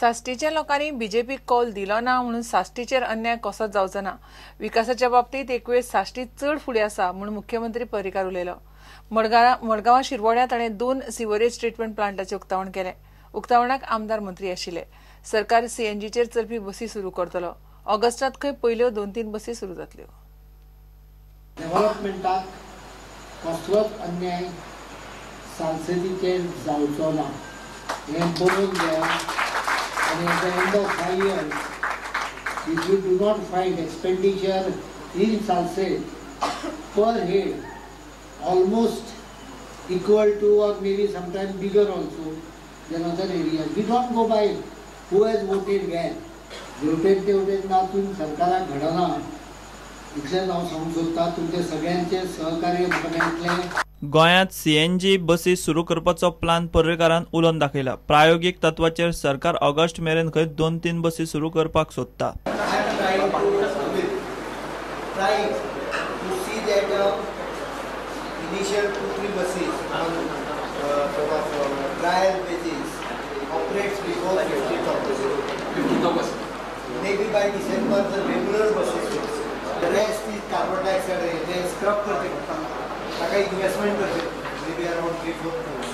साश्टीच्या लोकांनी बीजेपीक कॉल दिलो ना म्हणून साश्टीचेर अन्याय कसोच जावचो ना. विकासाच्या बाबतीत एक वेळ साश्टी चड फुडें आसा म्हूण मुख्यमंत्री पर्रीकार उलयलो. मडगांवां शिरवड्यां ताणें 2 सिवरेज ट्रिटमेंट प्लांटाचें उक्तावण केलें. उक्तावणाक आमदार मंत्री आशिल्ले. सरकार सीएनजीचेर चलपी बसी सुरू करतलो. ऑगस्टांत खंय पयल्यो 2-3 बसी सुरू जातल्यो. डेव्हलपमेंटाक कसलोच अन्याय सांसदीचेर जावचो ना हें बरोवन घेया. And at the end of 5 years, if you do not find expenditure in Salcete per head almost equal to or maybe sometimes bigger also than other areas, we don't go by who has voted where. जेवटेन तेवटेन नाचून सरकाराक घडना इतलेंच हांव सांगूंक सोदतां. तुमचें सगळ्यांचें सहकार्य म्हाका मेळटलें. गोंयांत सीएनजी बसी सुरू करपाचो प्लान पर्रीकारान उलोवन दाखयला. प्रायोगीक तत्वाचेर सरकार ऑगस्ट मेरेन खंय 2-3 बसी सुरू करपाक सोदता. ताका इन्वेस्टमेंट करचें maybe around 3-4 crores.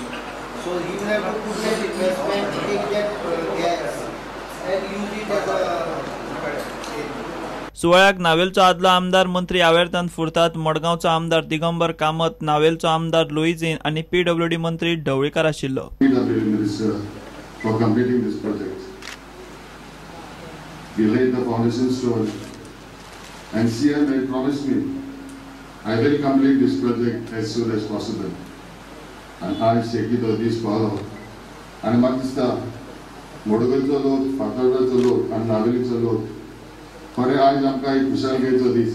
So he will have to put that investment, take that gas and use it as a. सुवाळ्याक नावेलचो आदलो आमदार मंत्री आवेर्तान फुर्तात, मडगांवचो आमदार दिगंबर कामत, नावेलचो आमदार लुईझीन आनी पीडब्ल्यूडी मंत्री ढवळीकार आशिल्लो. PWD minister for completing this project. We laid the foundation stone and CM had promised me I will complete this project as soon as possible. And I शेकीतो दीस पावलो आनी म्हाका दिसता मडगांवचो लोक, फातर्डाचो लोक आनी नावेलीचो लोक खरें आयज आमकां एक खुशालकायेचो दीस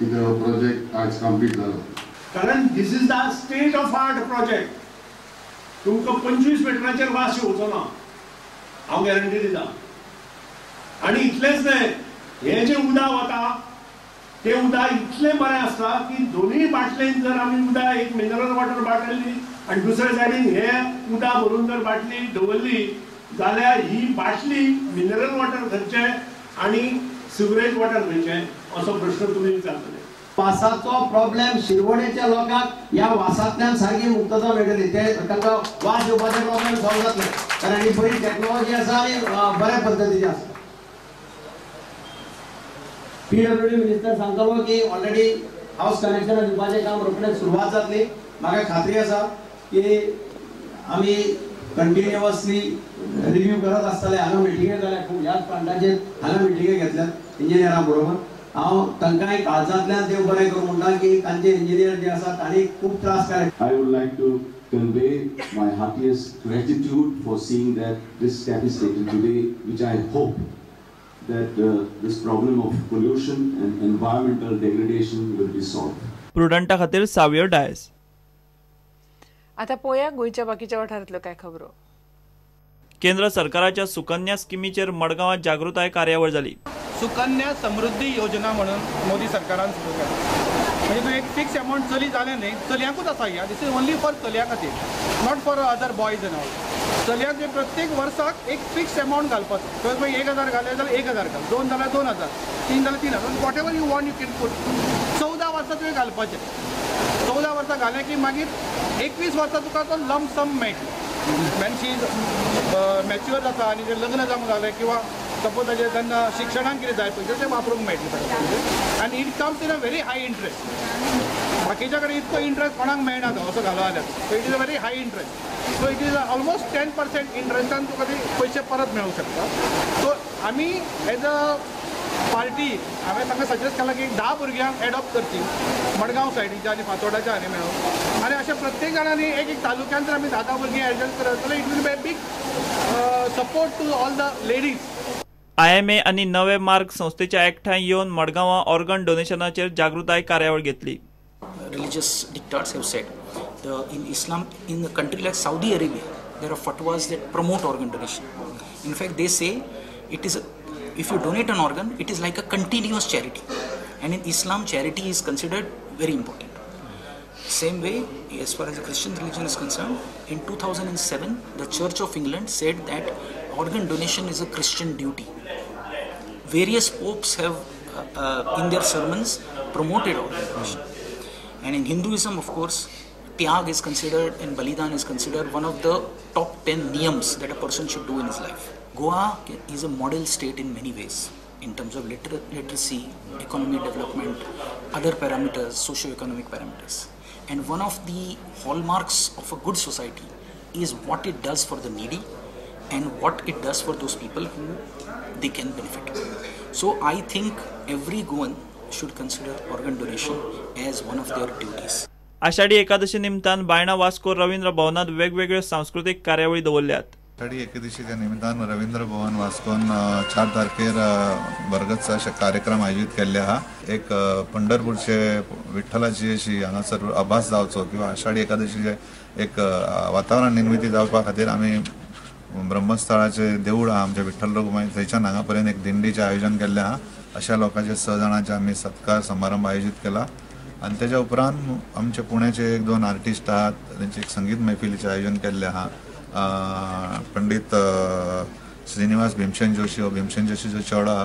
कित्याक हो प्रोजेक्ट आयज कंप्लीट जालो. कारण this is the state of art project. तुमकां 25 मिटराचेर वास येवचो ना, हांव गॅरंटी दिता. आनी इतलेंच न्हय, हें जें उदक वता ते उदक इतलें बरें आसता की दोनूय बाटलेन जर आमी उदक एक मिनरल वॉटर बाटली आनी दुसऱ्या सायडीन हे उदक भरून जर बाटली दवरली जाल्यार ही बाटली मिनरल वॉटर खंयचें आनी सिवरेज वॉटर खंयचें असो प्रश्न तुमी विचारतले. वासाचो प्रॉब्लेम शिरवणेच्या लोकांक ह्या वासांतल्यान सारकी मुक्तता मेळटली. ते तांकां वास येवपाचे प्रॉब्लेम सॉल्व जातले कारण ही बरी टॅक्नॉलॉजी आसा आनी बऱ्या पद्दतीची आसा. पीडब्ल्यूडी मिनिस्टर सांगतालो की ऑलरेडी हावस कनेक्शन दिवपाचें काम रोखडेच सुरवात जातली. म्हाका खात्री आसा की आमी कंटिन्युअसली रिव्यू करत आसतले. हांगा मिटिंगे जाल्या खूब ह्याच प्लांटाचेर हांगा मिटिंगे घेतल्यात इंजिनियरां बरोबर. हांव तांकांय काळजांतल्यान देव बरें करूं म्हणटा की तांचे इंजिनियर जे आसा तांणी खूब त्रास काडले. I would like to convey my heartiest gratitude for seeing that this step is taken today, which I hope that this problem of pollution and environmental degradation will be solved. प्रुडंटा खातीर सावियो डायस. आता पोया गोंयच्या बाकीच्या वाठारांतल्यो काय खबरो. केंद्र सरकाराच्या सुकन्या स्किमीचेर मडगांवांत जागृताय कार्यावळ जाली. सुकन्या समृद्धी योजना म्हणून मोदी सरकारान सुरू केला. म्हणजे तूं एक फिक्स अमावंट चली जालें न्ही, चलयांकूच आसा ह्या, this is only for चलयां खातीर, not for other boys and all. चलयांक प्रत्येक वर्साक एक फिक्स अमावंट घालपाचो. तर मागीर 1000 घालें जाल्यार 1000 घाल, 2 जाल्यार 2000, 3 जाल्यार 3000, whatever you want you can put. 14 वर्सां तुवें घालपाचें. 14 वर्सां घालें की मागीर 21 वर्सां तुका तो लम्प सम मेळटलो. When she is mature जाता आनी जें लग्न जावंक लागलें किंवा सपोज ताजें तेन्ना शिक्षणाक कितें जाय पयशे ते वापरूंक मेळटले ताका. आनी it comes in a very high interest. बाकीच्या कडेन इतको इंट्रस्ट कोणाक मेळना तो असो घालो जाल्यार. So it is a very high interest. So it is almost 10% इंट्रस्टान तुका ते पयशे परत मेळूंक शकता. सो आमी एज अ पार्टी हांवें तांकां सजेस्ट केलां की 10 भुरग्यांक एडॉप्ट करची मडगांव सायडीच्या आनी फातोर्डाच्या हांणी मेळून. आनी अशें प्रत्येक जाणांनी एक एक तालुक्यान जर आमी 10 भुरगीं एडजस्ट करत जाल्यार it will be a big support to all the ladies. IMA आनी नवे मार्ग संस्थेच्या एकठांय येवन मडगांवां ऑर्गन डोनेशनाचेर जागृताय कार्यावळ घेतली. Religious dictats have said, in Islam, in a country like Saudi Arabia, there are fatwas that promote organ donation. In fact, they say it is if you donate an organ, it is like a continuous charity. And in Islam, charity is considered very important. Same way, as far as the Christian religion is concerned, in 2007, the Church of England said that Organ donation is a Christian duty. Various popes have in their sermons promoted organ donation. And in Hinduism, of course, Tyag is considered and Balidan is considered one of the top 10 niyams that a person should do in his life. Goa is a model state in many ways, in terms of literacy, economic development, other parameters, socio-economic parameters. And one of the hallmarks of a good society is what it does for the needy and what it does for those people who they can benefit. So I think every Goan should consider organ donation as one of their duties. Ashadhi Ekadashi निमतान बायणा वास्को रवींद्र भवनात वेगवेगळ्यो सांस्कृतिक कार्यावळी दवरल्यात. आषाढी एकादशीच्या निमित्तान रवींद्र भवन वास्कोन 4 तारखेर भरगतचा अशे कार्यक्रम आयोजित केल्ले आहा. एक पंढरपूरचे विठ्ठलाची अशी हांगासर आभास जावचो किंवा आषाढी एकादशीचे एक वातावरण निर्मिती जावपा खातीर आमी ब्रह्मस्थळाचे देऊळ आहा आमच्या विठ्ठल रघुमाई थंयच्यान हांगा पर्यंत एक दिंडीचें आयोजन केल्लें आहा. अशा लोकांचे 6 जाणांचे आमी सत्कार समारंभ आयोजीत केला आनी तेज्या उपरांत आमचे पुण्याचे 1-2 आर्टिस्ट आहात तेंचे एक संगीत मैफिलीचें आयोजन केल्लें आहा. पंडित श्रीनिवास भीमसेन जोशी हो भीमसेन जोशीचो चेडो आहा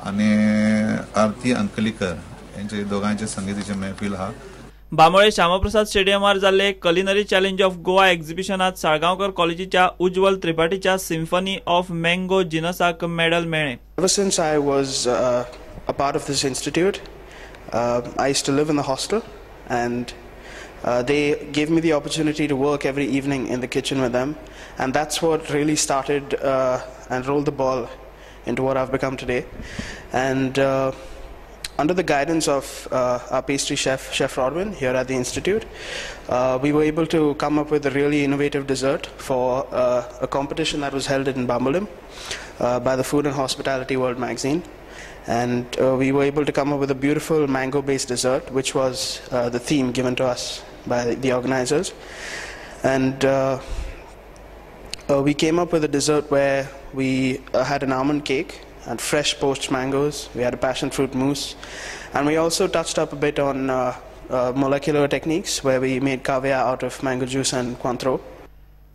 आनी आरती अंकलीकर हेंचे दोगांचे संगीताचे मैफील आहा. बांबोळे श्यामप्रसाद स्टेडियमार जाल्ले कलिनरी चॅलेंज ऑफ गोवा एक्झिबिशनात साळगांवकर कॉलेजीच्या उज्ज्वल त्रिपाठीच्या सिम्फनी ऑफ मँगो जिनसाक मेडल मेळ्ळें. Ever since I was a part of this institute, I used to live in the hostel, and they gave me the opportunity to work every evening in the kitchen with them, and that's what really started and rolled the ball into what I've become today. And under the guidance of our pastry chef, Chef Rodwin, here at the institute, we were able to come up with a really innovative dessert for a competition that was held in Bambolim by the Food and Hospitality World magazine. And we were able to come up with a beautiful mango-based dessert, which was the theme given to us by the organizers. And we came up with a dessert where we had an almond cake and fresh poached mangoes, we had a passion fruit mousse, and we also touched up a bit on molecular techniques where we made caviar out of mango juice and Cointreau.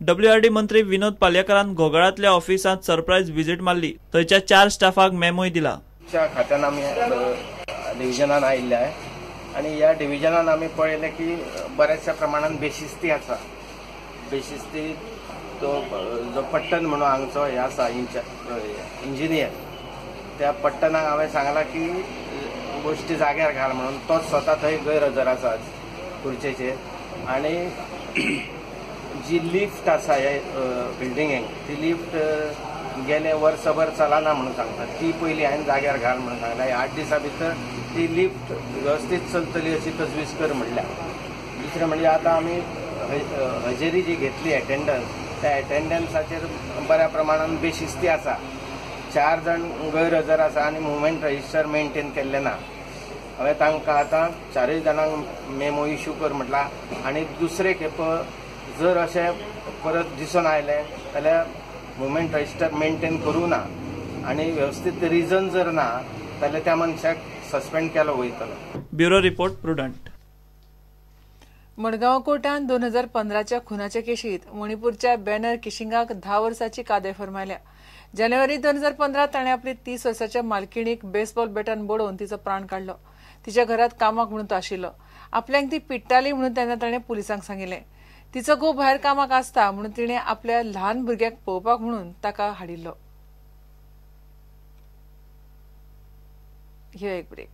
WRD मंत्री विनोद पालयेकारान घोगळांतल्या ऑफिसांत surprise visit मारली. थंयच्या 4 स्टाफाक मेमोय दिला. खात्यान आमी डिविजनान आयिल्ले आहे आनी ह्या डिविजनान आमी पळयलें की बऱ्याचशा प्रमाणान बेशिस्ती आसा. बेशिस्ती तो जो पट्टन म्हणून हांगचो हे आसा इंजिनियर, त्या पट्टनाक हांवें सांगलां की गोश्टी जाग्यार घाल म्हणून, तोच स्वता थंय गैरहजर आसा खुर्चेचेर. आनी जी लिफ्ट आसा ह्या बिल्डिंगेक ती लिफ्ट गेले वर्सभर चलना म्हणून सांगता, ती पयली हांवें जाग्यार घाल म्हणून सांगला. 8 दिसां भितर ती लिफ्ट वेवस्थीत चलतली अशी तजवीज कर म्हणल्या. दुसरें म्हणजे आतां आमी हजेरी जी घेतली एटेंडन्स, त्या एटेंडन्साचेर बऱ्या प्रमाणान बेशिस्ती आसा. 4 जाण गैरहजर आसा आनी मुवमेंट रजिस्टर मेंटेन केल्लें ना. हांवें तांकां आतां 4 जाणांक मेमो इश्यू कर म्हटला आनी दुसरे खेप जर अशें परत दिसून आयलें जाल्यार मुवमेंट रजिस्टर मेंटेन करूं ना आनी वेवस्थीत रिजन जर ना जाल्यार त्या मनशाक सस्पेंड केलो वयतलो. Bureau report, Prudent. Madgaon कोर्टान 2015च्या खुनाच्या केशीत मणिपूरच्या बॅनर किशिंगाक 10 वर्साची कादय फर्मायल्या. जानेवारी 2015 ताणें आपली 30 वर्साच्या मालकिणीक बेसबॉल बॅटान बडोवन तिचो प्राण काडलो. तिच्या घरात कामाक म्हणून तो आशिल्लो. आपल्याक ती पिट्टाली म्हणून तेन्ना ताणें पुलिसांक सांगिल्लें. तिचो घोव भायर कामाक आसता म्हणून तिणें आपल्या ल्हान भुरग्याक पळोवपाक म्हणून ताका हाडिल्लो. घेवया एक ब्रेक.